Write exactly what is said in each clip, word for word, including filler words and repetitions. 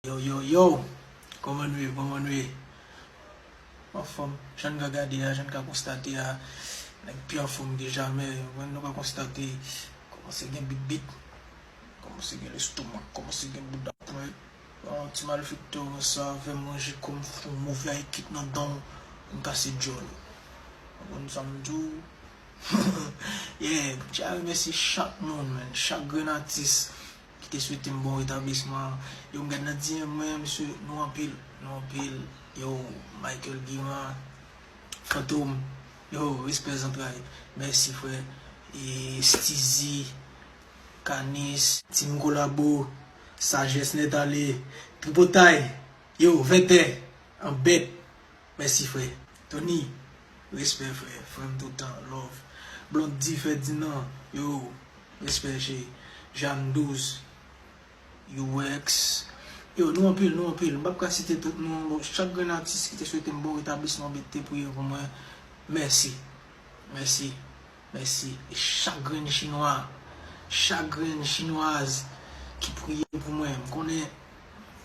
Yo, yo, yo! Kòman nou ye? Kòman nou ye? Anfòm, jan n ka gade a, jan n ka konstate a, nèg pi anfòm ke jamè. Mwen, nou ka konstate, kòmanse gen bit bit, kòmanse gen lestomak, kòmanse gen bouda pwent. Bon, ti malfektè konsa, fè manje kòm fon move ekip nan dan, m kase djòl. Ou konprann sa m di w? Yeah, m tya remèsye chak moun, man, chak grenn atis ki te swete m bon retablisman. Yo, m gad nan D M mwen, mesye, nou anpil, nou anpil. Yo, Michael Guimard, Fantom, yo, respè zantray. Mèsi, frè. E Steezy, Canis, Team Kolabo, Sajès Nèt Ale, Tripotay, yo, Vètè, Anbèt. Mèsi, frè. Tony, respè, frè. Frè m toutan, love. Blondy Ferdinand, yo, respè, cheri. Jeanne Douze, U X. Yo, nou anpil, nou anpil. M p ap ka site tout non. Bon, chak grenn atis ki te swete m bon retablisman, ki te priye pou mwen. Mèsi. Mèsi. Mèsi. E chak grenn chinwa, chak grenn chinwaz ki priye pou mwen. M konnen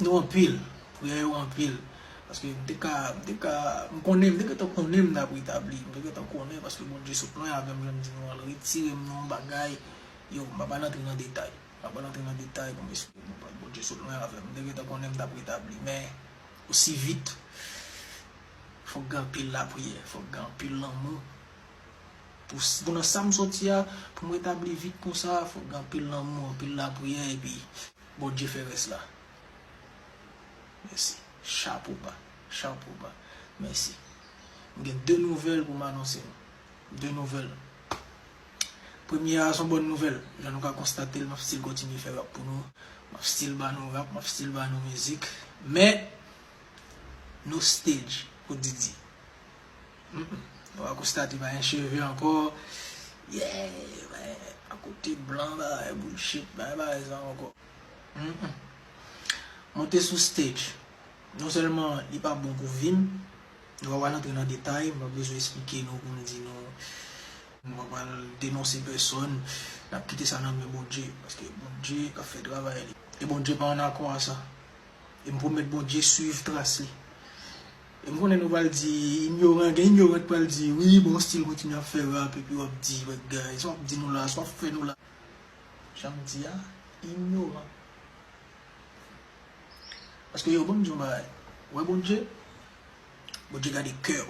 nou anpil. Priyè yo anpil. Paske m te ka, m te ka, m konnen, m te gentan konnen m t ap retabli. M te gentan konnen paske Bondye sot lwen avè m, jan m di nou an, l retire m nan yon bagay. Yo, m pa pral antre nan detay. M pa pral antre nan detay pou m esplike nou, Bondye sot lwen avè m. M te gentan konnen m t ap retabli. Men, osi vit, fòk gen anpil lapriyè, fòk gen anpil lanmou. Pou, pou nan sa m soti a, pou m retabli vit konsa, fòk gen anpil lanmou, anpil lapriyè, epi Bondye fè rès la. Mèsi. Chapo ba. Chapo ba. Mèsi. M gen de nouvèl pou m anonse nou. De nouvèl. Premye a, se yon bòn nouvèl. Jan nou ka konstate l, m ap still kontinye fè rap pou nou. M ap still ba nou rap, m ap still ba nou mizik. Men, no stage pou Didi. Mm, mm. Nou a konstate pa gen cheve ankò. Yeah, men, akote blan, bagay bullshit, bagay, bagay sa ankò. Mm, mm. Monte sou stage. Non sèlman li pa bon pou vi m, nou pa pral antre nan detay, m pa bezwen esplike nou pou m di nou, nou pa pral denonse pèsòn, n ap kite sa nan men Bondye, paske Bondye k ap fè travay li. E Bondye pa an akò a sa. E m pwomèt Bondye swiv tras li. E m konnen nou pral di, inyoran, gen inyoran k pral di, wi, bon, still kontinye ap fè rap, epi w ap di, bagay, sa w ap di nou la, sa w ap fè nou la. Jan m di a, inyoran. Paske yo, ban m di yon bagay. Ou wè Bondye? Bondye gade kè w.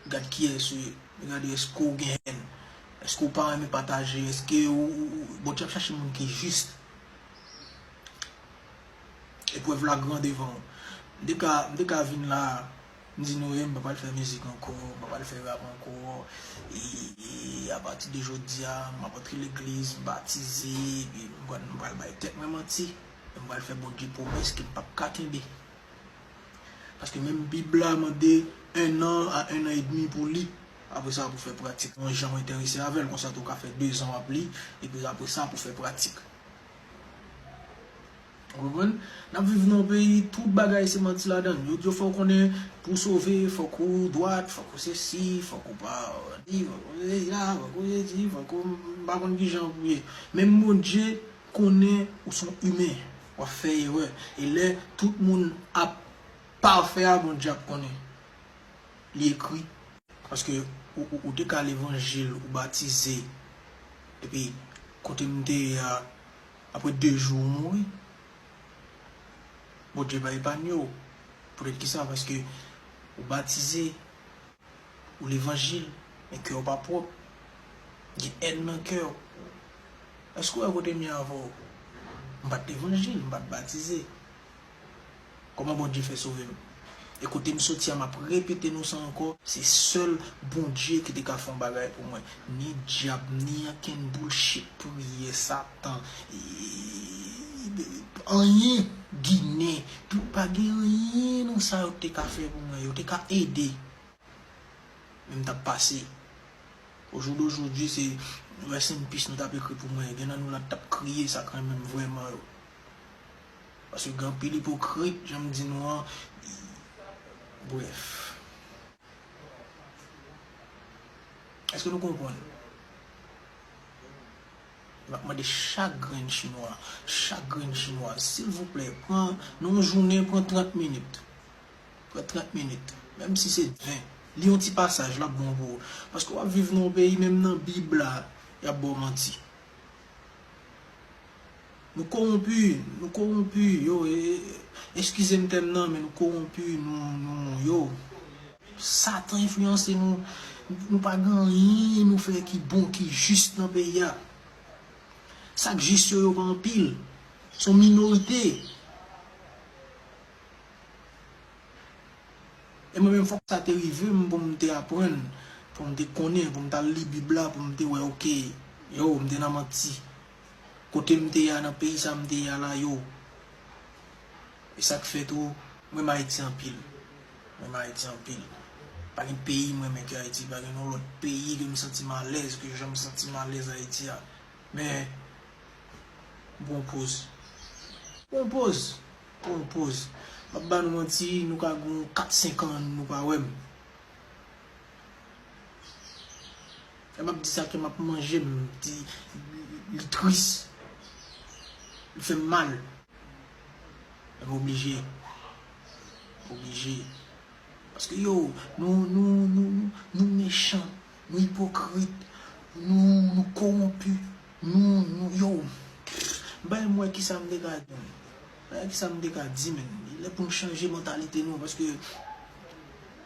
Li gade kiyès ou ye. Li gade èske w gen hèn. Èske w pa renmen pataje. Èske ou, ou, ou, Bondye ap chache moun ki jis. Eprèv la gran devan w. M te ka, m te ka vin la, m di nou, e, m pa pral fè mizik ankò, m pa pral fè rap ankò. E, e, apati de jodi a, m ap antre legliz, m batize, epi m pral, m pral bay tèt mwen manti. M pral fè Bondye pwomès ke m p ap ka kenbe. Paske menm Bib la mande un an a un an et demi pou li. Apre sa, pou fè pratik. Yon jan w enterese avè l, konsa tou w ka fè dezan w ap li, epi apre sa, pou fè pratik. Ou konprann? N ap viv nan yon peyi, tout bagay se manti ladan l. Yo di w fò w konnen, pou w sove, fòk ou dwat, fòk ou sesi, fòk ou pa di, fòk ou sesi la, fòk ou sesi, fòk ou, m pa konn kijan pou ye. Menm Bondye konnen ou se yon imen, w ap fè erè. E lè tout moun ap pafè a, Bondye ap konnen. Li ekri. Paske ou, ou, ou te ka levanjil, ou batize. Epi, kote m te ye a, apre de jou, ou mouri. Bondye pa epanye w. Poutèt kisa? Paske ou batize, ou levanjil, men kè w pa pwòp. Gen hèn nan kè w. Èske w wè kote m ye avè w? M pa t levanjil, m pa t batize. Kòman Bondye fè sove m? E kote m soti a, m ap repete nou sa ankò, se sèl Bondye ki te ka fè yon bagay pou mwen. Ni dyab, ni ankenn bullshit, priyè, Satan, e, anyen, Ginen, tout, pa gen anyen nan sa yo te ka fè pou mwen. Yo te ka ede. Men m t ap pase. Au jour d'aujourd'hui, se rest in peace nou t ap ekri pou mwen. Gen nan nou la t ap kriye sa k renmen m vrèman yo. Paske gen anpil ipokrit, jan m di nou an. Brèf. Èske nou konprann? M ap mande chak grenn chinwa, chak grenn chinwa, silvouplè, pran, nan yon jounen, pran trant minit. Pran trant minit. Menm si se ven. Li yon ti pasaj, l ap bon pou ou. Paske w ap viv nan yon peyi, menm nan Bib la, y ap ba w manti. Nou kowonpi, nou kowonpi, yo, e, e, eskize m tèm nan, men nou kowonpi, nou, nou, yo. Satan enfliyanse nou, nou pa gen anyen nou fè ki bon, ki jis nan peyi a. Sa k jis yo, yo pa anpil. Se yon minorite. E mwen menm, fòk sa te rive m pou m te aprann, pou m te konnen, pou m t al li Bib la, pou m te wè, oke, yo, m te nan manti. Kote m te ye a, nan peyi sa m te ye a la, yo. E sa k fè tou, m renmen Ayiti anpil. M renmen Ayiti anpil. Pa gen peyi m renmen ke Ayiti, pa gen yon lòt peyi ke m santi m alèz, ke jan m santi m alèz Ayiti a. Men, m pran poz. M pran poz. M pran poz. M ap ba nou manti, nou ka gen kat senk an, nou pa wè m. Lè m ap di sa, kè m ap manje m, di, li tris. Li fè m mal. Men m oblije. M oblije. Paske yo, nou, nou, nou, nou, nou mechan, nou ipokrit, nou, nou kowonpi, nou, nou, yo. M pa menm wè kisa m te ka di, men. M pa wè kisa m te ka di, men. Li lè pou n chanje mantalite nou, paske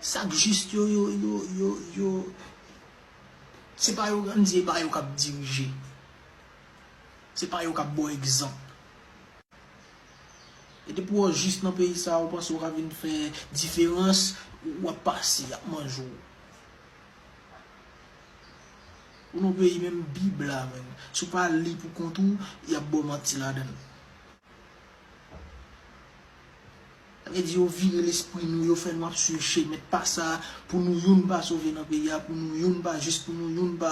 sa k jis yo, yo, yo, yo, yo, se pa yo, ann di, se pa yo k ap dirije. Se pa yo k ap ba w egzanp. E depi w jis nan peyi sa a, ou panse w ka vin fè diferans, w ap pase, y ap manje w. Ou nan peyi menm Bib la, menm. Si w pa li pou kont ou, y ap ba w manti ladan l. Sa vle di yo vire lespri nou, yo fè nou ap swiv chemen pa sa, pou nou youn pa sove nan peyi a, pou nou youn pa jis, pou nou youn pa.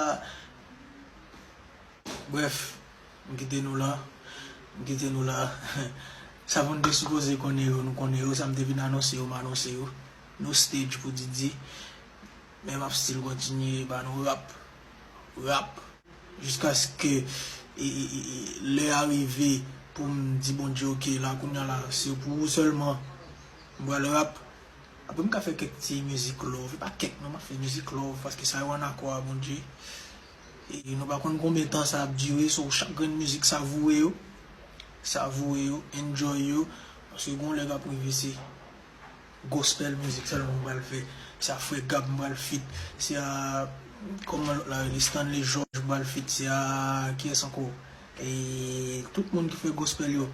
Brèf, m kite nou la. M kite nou la. Sa pou n te sipoze konnen yo, nou konnen yo. Sa m te vin anonse yo, m anonse yo. No stage pou Didi. Men m ap still kontinye ba nou rap. Rap. Jiskaske, e, e, e, e, lè a rive pou m di Bondye, oke, la, kounye a la, se pou ou sèlman. M pral rap. Apre m ka fè kèk ti mizik love. E pa kèk non, m ap fè mizik love, paske sa yo ann akò a Bondye. E nou pa konn konbyen tan sa ap dire, so chak grenn mizik savoure yo. Savoure yo, enjoy yo. Paske gon lè k ap rive se gospel mizik sèlman m pral fè. Se a Frè Gab m pral feat. Se a, kòman lòt la rele, Stanley George m pral feat. Se a kiyès ankò? E tout moun ki fè gospel yo.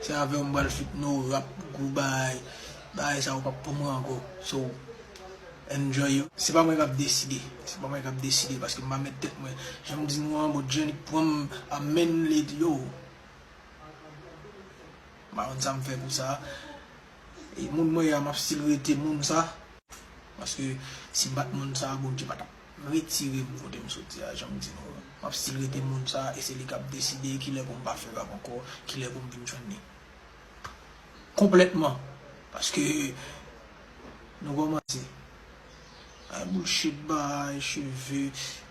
Se avè w m pral feat, no rap, gwo bagay. Bagay sa yo p ap pou mwen ankò. So, enjoy yo. Se pa mwen k ap deside. Se pa mwen k ap deside paske m pa mèt tèt mwen. Jan m di nou an, Bondye li pran m a men li, yo. M pa konn sa m fè pou sa. E moun mwen ye a, m ap still rete moun sa. Paske si m pa t moun sa, Bondye pa t ap retire m kote m soti a, jan m di nou an. M ap still rete moun sa, e se li k ap deside kilè pou m pa fè rap ankò, kilè pou m vin jwenn li. Konplètman. Paske nou kòmanse. Ay, bullshit, bay cheve,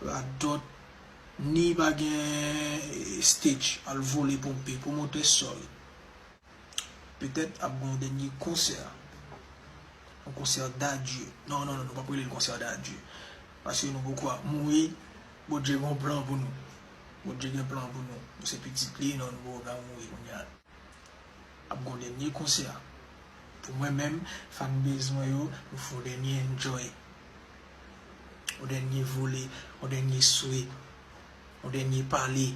radòt, ni pa gen, eh, stage, al vole ponpe, pwomotè, sorry. Petèt ap gen yon dènye konsè. Yon konsè d'adieu. Non, non, non, nou p ap rele l konsè d'adieu. Paske nou poko ap mouri. Bondye gen yon plan pou nou. Bondye gen plan pou nou. Nou se pitit li, non, nou poko ka mouri kounye a. Ap gen yon dènye konsè. Pou mwen menm, fanbase mwen yo, nou fè yon dènye enjoy. Yon dènye vole, yon dènye swe, yon dènye pale.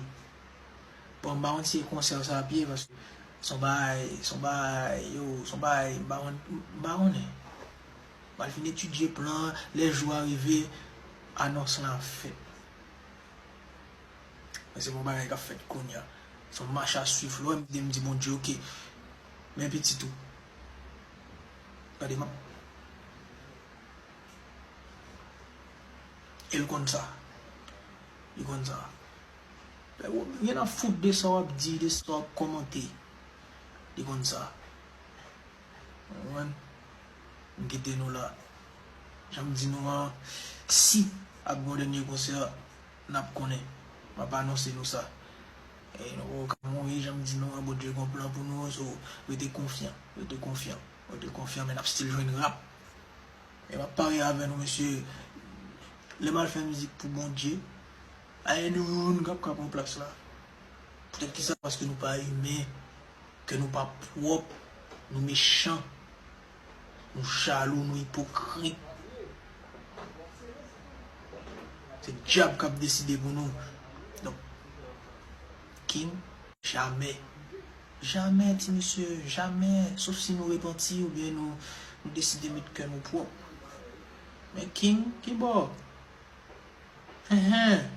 Bon, m pa konn si e konsè sa ap ye, paske se yon bagay, se yon bagay, yo, se yon bagay, m pa konn, m pa konnen. M al fin etidye plan an, lè jou a rive, anons lan ap fèt. Men se pa yon bagay k ap fèt kounye a. Se yon mach a swiv. Lè w wè m di, m di Bondye, oke. Men pitit ou. Gade, m ap E l konn sa. Li konn sa. Lè w gen nan fout de sa w ap di, de sa w ap kòmante. Li konn sa. Ou konprann? M kite nou la. Jan m di nou an, si ap gen yon dènye konsè, n ap konnen. M ap anonse nou sa. E nou poko ka mouri, jan m di nou an, Bondye gon plan pou nou, so rete konfyan, rete konfyan, rete konfyan, men n ap still jwenn rap. E m ap parye avè nou, mesye, lè m al fè mizik pou Bondye, pa gen youn k ap ka pran plas la. Poutèt kisa? Paske nou pa imen, kè nou pa pwòp, nou mechan, nou jalou, nou ipokrit. Se dyab k ap deside pou nou. Donk, King, jamè. Jamè, ti mesye, jamè. Sof si nou repanti oubyen nou, nou deside met kè nou pwòp. Men King, kibò? Enhen.